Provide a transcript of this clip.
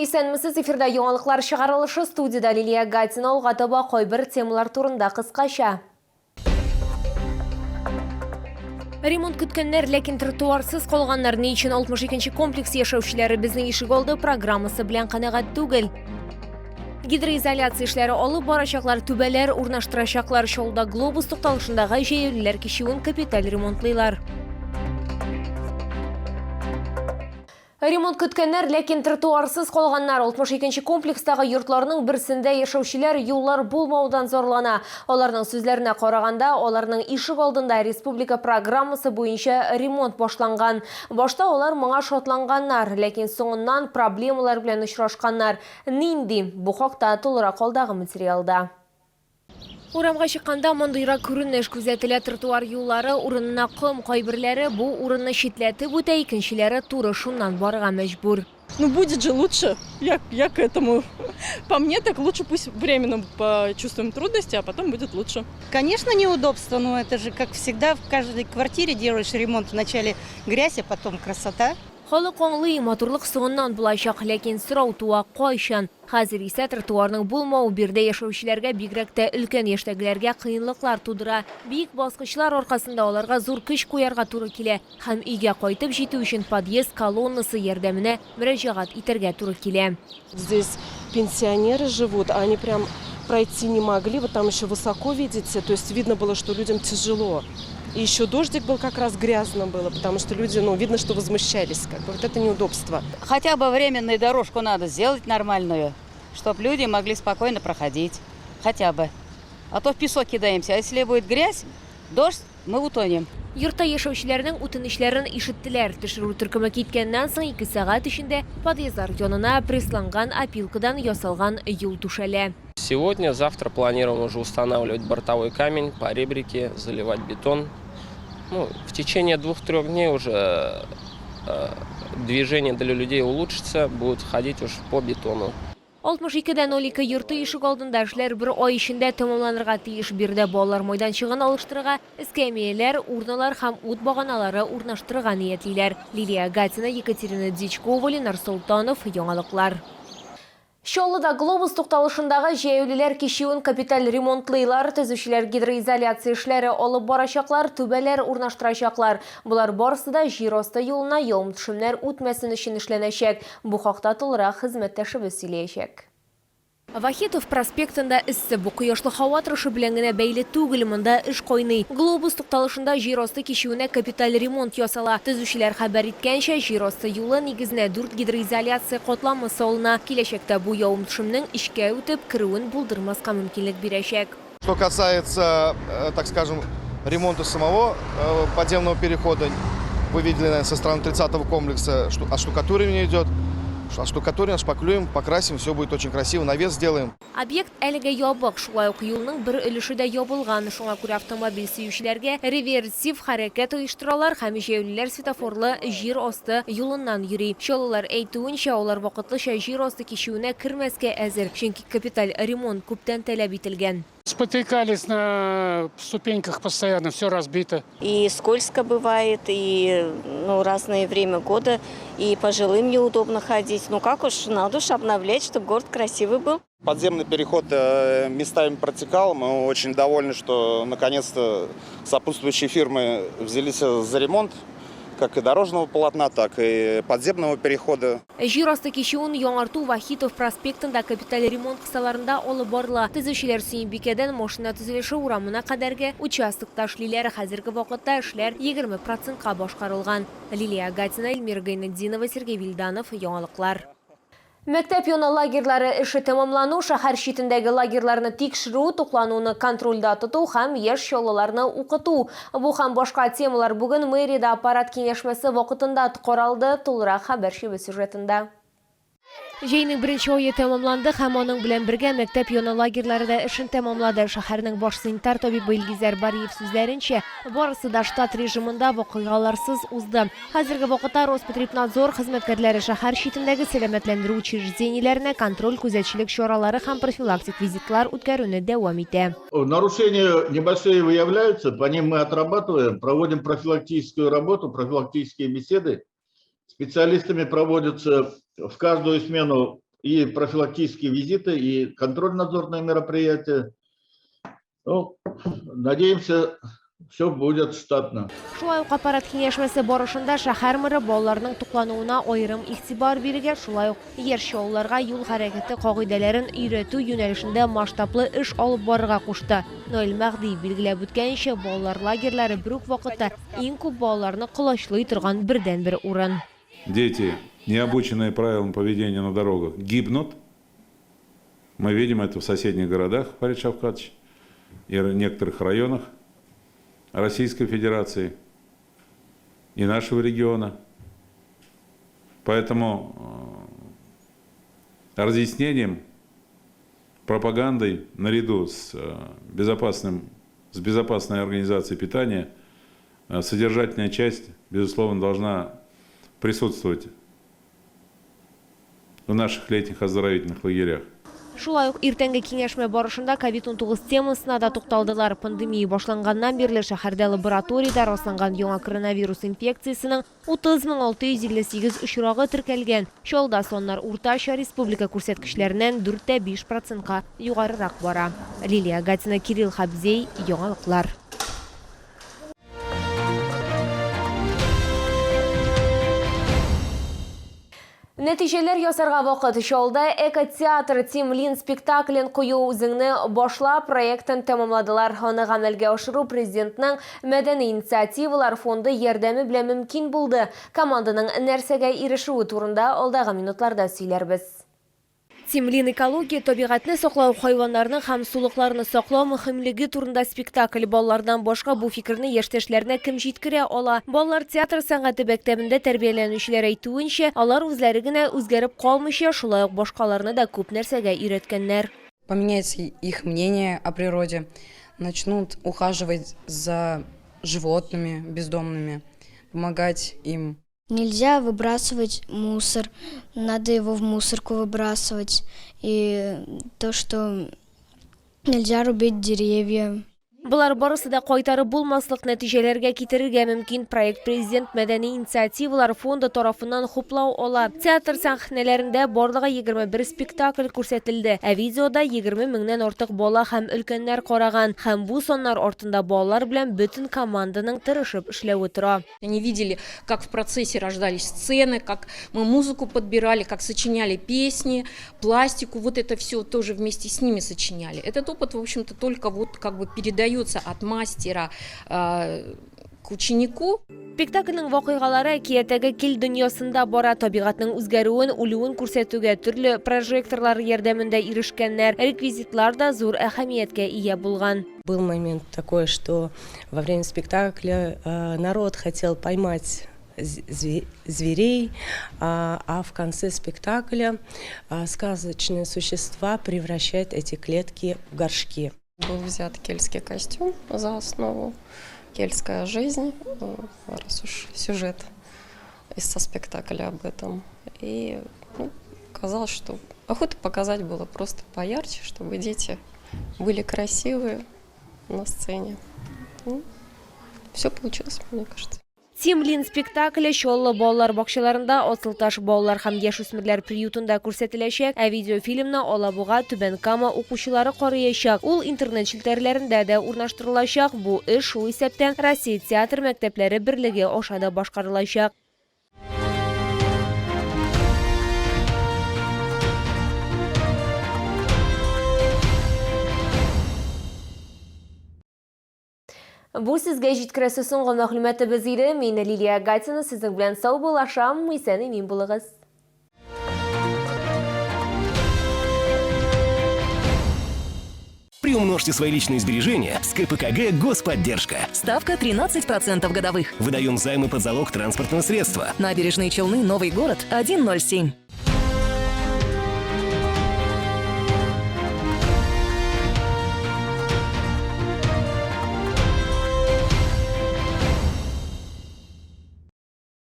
Исәнмесез, эфирда яңалыклар чыгарылышы, студиядә Лилия Гатина. Алга таба кайбер темалар турында кыскача. Ремонт көткәннәр, ләкин тротуарсыз калганнар. Ни өчен 62 комплекс яшәүчеләре безнең ишегалды программасы белән канәгать түгел? Гидроизоляция эшләре алып барачаклар, түбәләр урнаштырачаклар. Чаллыда Глобус тукталышындагы җәяүлеләр кичүен капиталь ремонтлыйлар. Ремонт көткәннәр, ләкин тротуарсыз калганнар. 62 нче комплекстагы йортларның берсендә яшәүчеләр юллар булмаудан зарлана. Аларның сүзләренә караганда, аларның ишек алдында республика программасы буенча ремонт башланган. Башта алар моңа шатланганнар, ләкин соңыннан проблемалар белән очрашканнар. Нинди? Бу хакта тулырак алдагы материалда. Урамга чыкканда мондыйрак күренеш күзәтелә, тротуар юллары урынына ком, кайберләре бу урынны читләтеп үтә, икенчеләре туры шуннан барырга мәҗбүр. Ну будет же лучше, я к этому. По мне так лучше пусть временно почувствуем трудности, а потом будет лучше. Конечно, неудобство, но это же как всегда в каждой квартире делаешь ремонт. Вначале грязь, а потом красота. Халык аңлый, матурлык соңыннан булачак, ләкин сорау туа, кайчан? Хәзер исә тротуарның булмавы биредә яшәүчеләргә, бигрәк тә өлкән яшьтәгеләргә кыенлыклар тудыра. Биек баскычлар аркасында аларга зур көч куярга туры килә һәм өйгә кайтып җитү өчен подъезд колоннасы ярдәменә мөрәҗәгать итәргә туры килә. Здесь пенсионеры живут, они прям пройти не могли, вот там еще высоко, видите, то есть видно было, что людям тяжело. И еще дождик был, как раз грязно было, потому что люди, ну, видно, что возмущались, как бы, вот это неудобство. Хотя бы временную дорожку надо сделать нормальную, чтобы люди могли спокойно проходить, хотя бы. А то в песок кидаемся, а если будет грязь, дождь, мы утонем. Йортта яшәүчеләрнең үтенечләрен ишеттеләр. Төшерү төркеме киткәннән соң ике сәгать эчендә подъездлар янына прессланган опилкадан ясалган юл түшәлә. Сегодня, завтра планируем уже устанавливать бортовой камень, поребрики, заливать бетон. Ну, в течение 2-3 дней уже движение для людей улучшится, будут ходить уж по бетону. 62 дә 02 йорты ишек алдында эшләр бер ай эчендә тәмамланырга тиеш. Биредә балалар майданчыгын алыштырырга, эскәмияләр, урналар һәм ут баганалары урнаштырырга ниятлиләр. Лилия Гатина, Екатерина Дичкова, Ленар Солтанов, Яңалыклар. Чаллыда Глобус тукталышындагы җәяүлеләр кичүен капиталь ремонтлыйлар. Төзүчеләр гидроизоляция эшләре алып барачаклар, түбәләр урнаштырачаклар. Болар барысы да җир асты юлына явым-төшемнәр үтмәсен өчен эшләнәчәк. Бу хакта тулырак хезмәттәшебез сөйләячәк. Вахитов проспектында эссе. Бу кояшлы һава торышы белән генә бәйле түгел, монда эш кайный. Глобус тукталышында җир асты кичүенә капиталь ремонт ясала. Төзүчеләр хәбәр иткәнчә, җир асты юлы нигезенә дүрт гидроизоляция катламы салына. Киләчәктә бу явым-төшемнең эчкә үтеп керүен булдырмаска мөмкинлек бирәчәк. Что касается, так скажем, ремонта самого подземного перехода, вы видели, наверное, со стороны 30-го комплекса, что отштукатуривание идет. Отштукатурим, шпаклюем, покрасим, все будет очень красиво, навес сделаем. Объект әлегә ябык, шулай ук юлның бер өлеше дә ябылган. Шуңа күрә автомобиль сөючеләргә реверсив хәрәкәт оештыралар һәм җәяүлеләр светофорлы җир асты юлыннан йөри. Чаллылар әйтүенчә, алар вакытлыча җир асты кичүенә кермәскә әзер, чөнки капиталь ремонт күптән таләп ителгән. Спотыкались на ступеньках постоянно, все разбито. И скользко бывает, и, ну, разное время года, и пожилым неудобно ходить. Ну как уж, надо уж обновлять, чтобы город красивый был. Подземный переход местами протекал. Мы очень довольны, что наконец-то сопутствующие фирмы взялись за ремонт как и дорожного полотна, так и подземного перехода. Җир асты кичүен яңарту Вахитов проспектында капиталь ремонт кысаларында алып барыла. Төзүчеләр Сөембикәдән Машина төзелеше урамына кадәрге участокта эшлиләр. Хәзерге вакытта эшләр 20 процентка башкарылган. Лилия Гатина, Эльмира Гайнетдинова, Сергей Вильданов, Яңалыклар. Мәктәп яны лагерьлары эше тәмамлану, шәһәр читендәге лагерьларны тикшерү, туклануны контрольдә тоту һәм яшь чаллыларны укыту. Бу һәм башка темалар бүген мэриядә аппарат киңәшмәсе вакытында каралды. Тулырак хәбәрчебез сюжетында. Җәйнең беренче ае тәмамланды һәм аның белән бергә мәктәп яны лагерьлары да эшен тәмамлады. Шәһәрнең баш санитар табибы Илгизәр Бариев сүзләренчә, барысы да штат режимында вакыйгаларсыз узды. Хәзерге вакытта Роспотребнадзор хезмәткәрләре шәһәр читендәге сәламәтләндерү учреждениеләренә контроль-күзәтчелек чаралары һәм профилактик визитлар үткәрүне дәвам итә. Нарушения небольшие выявляются, по ним мы отрабатываем, проводим профилактическую работу, профилактические беседы. Специалистами проводятся в каждую смену И профилактические визиты, и контрольно-надзорные мероприятия. Ну, надеемся, все будет штатно. Шулай ук аппарат киңәшмәсе барышында шәһәр мэры балаларның туклануына аерым игътибар бирергә, шулай ук яшь чаллыларга юл хәрәкәте кагыйдәләрен өйрәтү юнәлешендә масштаблы эш алып барырга кушты. Наил Мәһдиев билгеләп үткәнчә, балалар лагерьлары бер үк вакытта иң күп балаларны колачлый торган бердәнбер урын. Дети, не обученные правилам поведения на дорогах, гибнут. Мы видим это в соседних городах, Фарид Шавкатович, и некоторых районах Российской Федерации и нашего региона. Поэтому разъяснением, пропагандой наряду с безопасной организацией питания содержательная часть, безусловно, должна присутствовать в наших летних оздоровительных лагерях. Шулай ук иртәнге киңәшмә барышында COVID-19 темасына да тукталдылар. Пандемия башланганнан бирле шәһәрдә лабораториядә расланган яңа коронавирус инфекциясенең 30 658 очрагы теркәлгән. Чаллыда саннар уртача республика күрсәткечләреннән 4,5 процентка югарырак бара. Лилия Гатина, Кирилл Хабзей, Яңалыклар. Нәтиҗәләр ясарга вакыт. Чаллыда экотеатр Тимлин спектаклен кую "Үзеңне башла" проектын тәмамладылар. Аны гамәлгә ашыру президентның мәдәни инициативалар фонды ярдәме белән мөмкин булды. Команданың нәрсәгә ирешүе турында алдагы минутларда сөйләрбез. Тимлин экология, табигатьне саклау, хайваннарны һәм сулыкларны саклау мөһимлеге турында спектакль. Балалардан башка бу фикерне яшьтәшләренә кем җиткерә ала? Балалар театр сәнгате мәктәбендә тәрбияләнүчеләр әйтүенчә, алар үзләре генә үзгәреп калмыйча, шулай ук башкаларны да күп нәрсәгә өйрәткәннәр. Поменяется их мнение о природе, начнут ухаживать за животными бездомными, помогать им. Нельзя выбрасывать мусор, надо его в мусорку выбрасывать. И то, что нельзя рубить деревья. Болар барысы да кайтарып булмаслык нәтиҗәләргә китерергә мөмкин. Проект президент мәдәни инициативалар фонды тарафыннан хуплау ала. Театр сәхнәләрендә барлыгы 21 спектакль күрсәтелде. Ә видеода 20 меңнән артык бала һәм өлкәннәр караган. Һәм бу саннар артында балалар белән бөтен команданың тырышып эшләве тора. Они видели, как в процессе рождались сцены, как мы музыку подбирали, как сочиняли песни, пластику, вот это все тоже вместе с ними сочиняли. Этот опыт, в общем-то, только вот как бы передается от мастера к ученику. Спектакльнең вакыйгалары әкияттәге кельт дөньясында бара. Табигатьнең үзгәрүен, үлүен күрсәтүгә төрле прожекторлар ярдәмендә ирешкәннәр. Реквизитлар да зур әһәмияткә ия булган. Был момент такой, что во время спектакля народ хотел поймать зверей, а в конце спектакля сказочные существа превращают эти клетки в горшки. Был взят кельтский костюм за основу, кельтская жизнь, раз уж сюжет из со спектакля об этом. И, ну, казалось, что охота показать было просто поярче, чтобы дети были красивые на сцене. Ну, все получилось, мне кажется. Тимлин спектакле Чаллы балалар бакчаларында, Асылташ балалар һәм яшүсмерләр приютында күрсәтеләчәк, ә видеофильмны Алабуга, Түбән Кама укучылары караячак. Ул интернет челтәрләрендә дә урнаштырылачак. Бу эш шул исәптән Россия театр мәктәпләре берлеге аша да башкарылачак. Бу сезгә җиткерәсе соңгы мәгълүматыбыз иде. Мин Лилия Гатина сезнең белән саубуллашам. Исән имин булыгыз. Приумножьте свои личные сбережения с КПКГ «Господдержка». Ставка 13% годовых. Выдаем займы под залог транспортного средства. Набережные Челны, Новый город, 107.